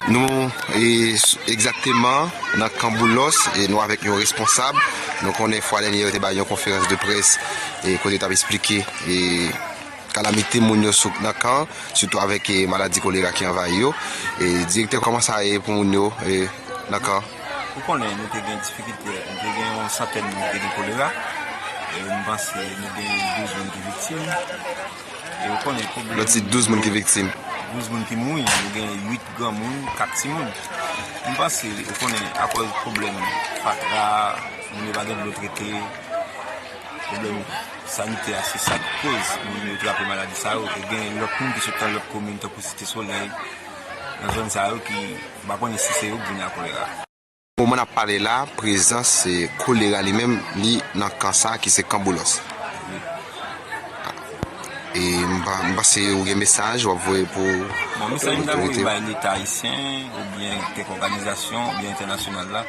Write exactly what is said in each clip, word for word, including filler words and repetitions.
Nou, e, s- egzakteman nan Kan Boulos, e nou avèk yon responsab. Nou konnen fwa dènye yo te bay yon konferans de près, e kote yo t ap eksplike, e kalamite moun yo sou nan kan, sitou avèk, e, maladi kolera ki anvayi yo. E, direktè, kòman sa ye pou moun yo, e, nan kan? Ou konnen, nou te gen difikilte, nou te gen yon santèn moun ki te gen kolera. E m panse nou gen douz moun ki viktim. E ou konnen pwoblèm. Lòt se douz moun ki viktim. Douz moun ki mouri, nou gen uit granmoun, kat timoun. M panse, ou konnen, akòz pwoblèm fatra, moun yo pa gen dlo trete, pwoblèm sanitè a, se sa k koz moun yo trape maladi sa yo. E gen lòt moun ki sot nan lòt komin, tankou Site Solèy, nan zòn sa yo ki, m pa konnen si se yo k vin ak kolera. Moman n ap pale la, prezans, e, kolera li menm, li nan kan sa ki se Kan Boulos. E m pa- m panse ou gen mesaj w ap voye pou Bon, mesaj m ta voye otorite yo. Bay Leta ayisyen, oubyen kèk òganizasyon, oubyen entènasyonal la,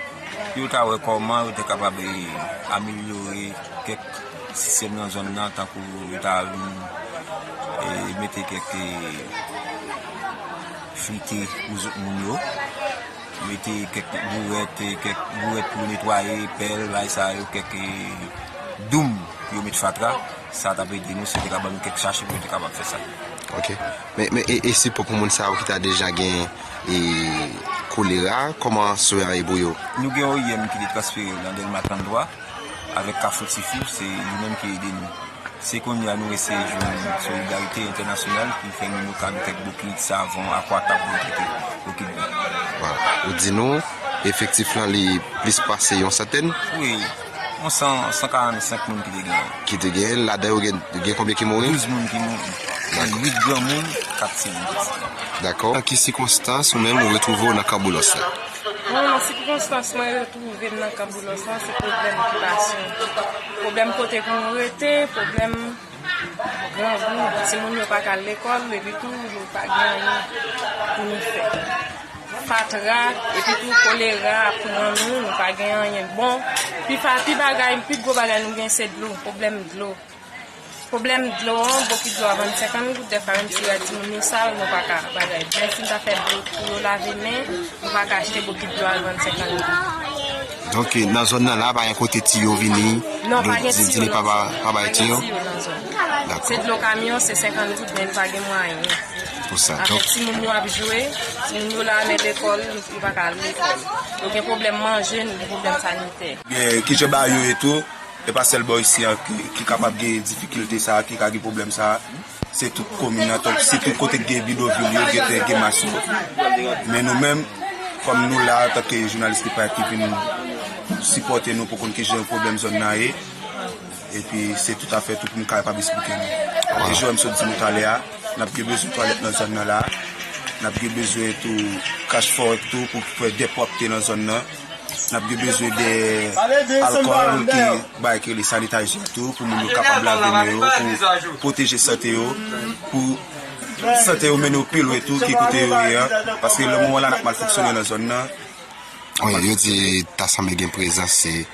pou yo ta wè kòman yo te kapab, e, amelyore kèk sistèm nan zòn nan, tankou yo ta vin, e, mete kèk, e, filtre pou zot moun yo. Mete kèk bourèt, kèk bourèt pou netwaye, pèl, bagay sa yo, kèk, e, doum pou yo met fatra. Sa t ap ede nou si yo te ka ban nou kèk sachè pou nou te kapab fè sa. Ok. Men, men e, e sipò pou moun sa yo ki ta deja gen, e, kolera, kòman swen an ye pou yo? Nou gen O I M ki te transfere yo nan Dèlma trannntwa avèk Kafou Tifi, se li menm ki ede nou. Se kounye a nou eseye jwenn solidarite entènasyonal ki fè nou nou ka nou kèk bokit, savon, akwatab pou nou trete bokit nou. Bon, ou di nou, efektif lan li plis pase yon santèn? Wi, yon san, san karannsenk moun ki te gen. Ki te gen, ladan yo gen, gen konbyen ki mouri? Douz moun ki mouri. Gen uit granmoun, kat timoun. Dakò. Nan ki sikonstans ou menm ou retwouve w nan Kan Boulos la? Bon, nan sikonstans mwen retwouve m nan Kan Boulos lan, se pwoblèm okipasyon. Pwoblèm kote pou nou rete, pwoblèm grangou, timoun yo pa ka al lekòl, epi tou nou pa gen anyen pou nou fè. Fatra, epi tou kolera ap pran nou, nou pa gen anyen. Bon, pi fa, pi bagay, pi gwo bagay nou gen se dlo, pwoblèm dlo. Pwoblèm dlo an, bokit dlo a vann senkant goud, dèfwa menm si yo a timoun yo sal, nou pa ka bagay. Menm si n ta fè dlo pou yo lave men, nou pa ka achte bokit dlo a vann senkant goud. Donk, nan zòn nan la, pa gen kote tiyo vini? Non, pa gen tiyo nan zòn. Pa bay tiyo nan zòn. Dakò. Se dlo kamyon, se senkant goud, men nou pa gen mwayen. Pou sa. Avèk timoun yo ap jwe, timoun yo la men lekòl, yo pa ka al lekòl. Nou gen pwoblèm manje, nou gen pwoblèm sanitè. Gen, ki jan bagay yo ye tou, e pa sèl bò isi an ki, ki kapab gen difikilte sa, ki ka gen pwoblèm sa. Se tout komin nan, tank, se tout kote k gen bidonvil yo, gen tè, gen mas yo. Men nou menm, kòm nou la, antanke jounalis ki parèt, ki vin sipòte nou pou konn ki jan pwoblèm zòn nan ye, epi se tout afè tou pou m kapab esplike nou. E jan m sot di nou talè a, n ap gen bezwen twalèt nan zòn nan la. N ap gen bezwen tou kach fòrèk tou pou fè dè pwòpte nan zòn nan. N ap gen bezwen de alkòl ki bay ki rele sanitizè tou pou moun yo kapab lave men yo, pou pwoteje sante yo, pou sante yo mennen yo pi lwen tou ki kote yo ye a. Paske nan moman la n ap mal fonksyone nan zòn nan. Wi, yo di ta sanble gen prezans se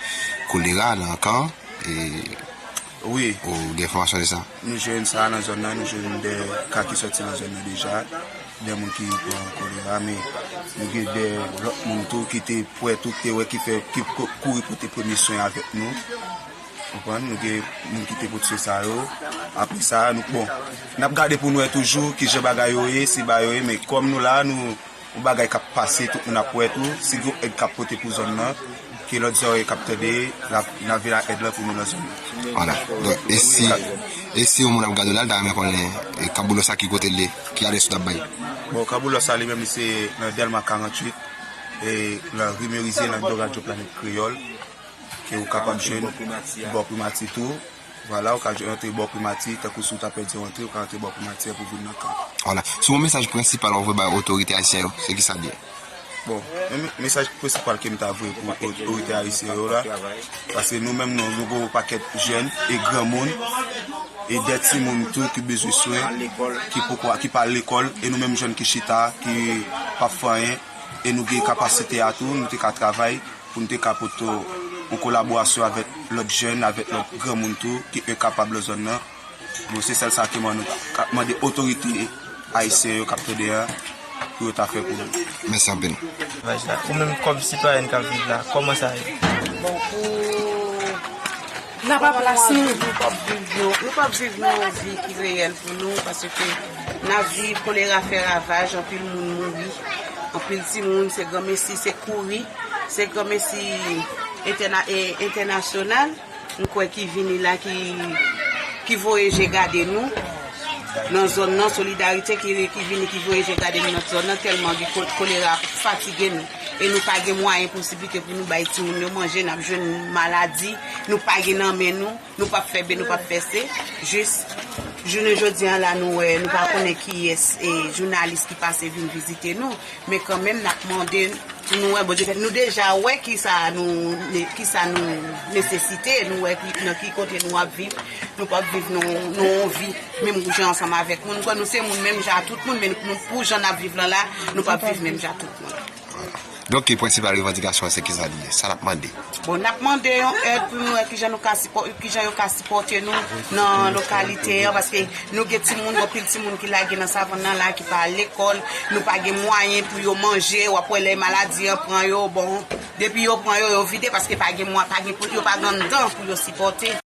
kolera nan kan. E Wi. Ou gen enfòmasyon de sa? Nou jwenn sa nan zòn nan, nou jwenn de ka ki sòti nan zòn nan deja, de moun ki pran kolera, men nou gen de lòt moun tou ki te prè tou, ki te wè, ki fè, ki ko- kouri pote premye swen avèk nou. Konprann? Nou gen moun ki te pote swen sa yo. Apre sa, nou, bon, n ap gade pou nou wè toujou ki jan bagay yo ye, si bagay yo ye, men kòm nou la, nou, yon bagay k ap pase, tout moun ap wè tou, si gen yon èd k ap pote pou zòn nan, ke lòt zòrèy k ap tande, n ap, n ap vin ak èd lan pou nou nan zòn nan. Vwala. Donk, e si, e si yon moun ap gade w la, l ta renmen konnen, e, Kaboulos sa ki kote l ye, ki adrès ou t ap bay? Bon, Kaboulos sa li menm, li se nan Dèlma karanntuit, e nan ri Merize, nan bò radyo Planèt Kreyòl, ke ou kapab jwenn bò Primati tou. Vwala, ou ka antre bò Primati, tankou si w ta pèdi yon antre, ou ka antre bò Primati pou vin nan kan. Vwala. Si yon mesaj prensipal w ap voye bay otorite ayisyen yo, se kisa l ye? Bon, men, mesaj prensipal ke m ta voye pou otorite ayisyen yo la, paske nou menm nou, nou gen yon pakèt jèn e granmoun, e de timoun tou ki bezwen swen, ki poko, ki pa al lekòl, e nou menm jèn ki chita, ki p ap fè anyen, e nou gen kapasite a tou, nou te ka travay, pou nou te ka pote yon kolaborasyon avèk lòt jèn, avèk lòt granmoun tou, ki enkapab nan zòn nan. Bon, se sèl sa ke mwen ka mande otorite ayisyen yo k ap tande a, pou yo ta fè pou nou. Mèsi anpil. Vaj la. Ou menm kòm sitwayèn k ap viv la, kòman sa ye? Bon, pou N ap pa plas nou. Nou p ap viv yon, nou p ap viv yon vi ki reyèl pou nou, paske n ap viv kolera fè ravaj, anpil moun mouri, anpil timoun, se granmesi, se kouri, se granmesi entèna, e, entènasyonal, m kwè ki vini la, ki, ki voye je gade nou nan zòn nan, solidarite ki, ki vini, ki voye je gade nou nan zòn nan, tèlman gen ko-, kolera fatige nou. E nou pa gen mwayen posiblite pou nou bay timoun yo manje, n ap jwenn maladi, nou pa gen nan men nou, nou p ap fè be, nou p ap fè se. Jis, jounen jodi an la, nou wè, nou pa konnen kiyès e jounalis ki pase vin vizite nou, men kanmenm n ap mande pou nou wè Bondye fè. Nou deja wè kisa nou, kisa nou nesesite, nou wè ki, nan ki kote nou ap viv, nou p ap viv nou, nou yon vi menm jan ansanm avèk moun. Kwè nou se moun menm jan ak tout moun, men nou, pou jan n ap viv lan la, nou p ap viv menm jan ak tout moun. Donk, ki prensipal revandikasyon an se kisa li ye? Sa n ap mande? Bon, n ap mande yon èd pou nou wè kijan nou ka sipò-, kijan yo ka sipòte nou nan lokalite an, paske nou gen timoun, anpil timoun ki lage nan savann nan la, ki pa al lekòl, nou pa gen mwayen pou yo manje, w ap wè lè maladi an pran yo, bon, depi yo pran yo, yo vide, paske pa gen mwa-, pa gen pou, yo pa gen anndan pou yo sipòte.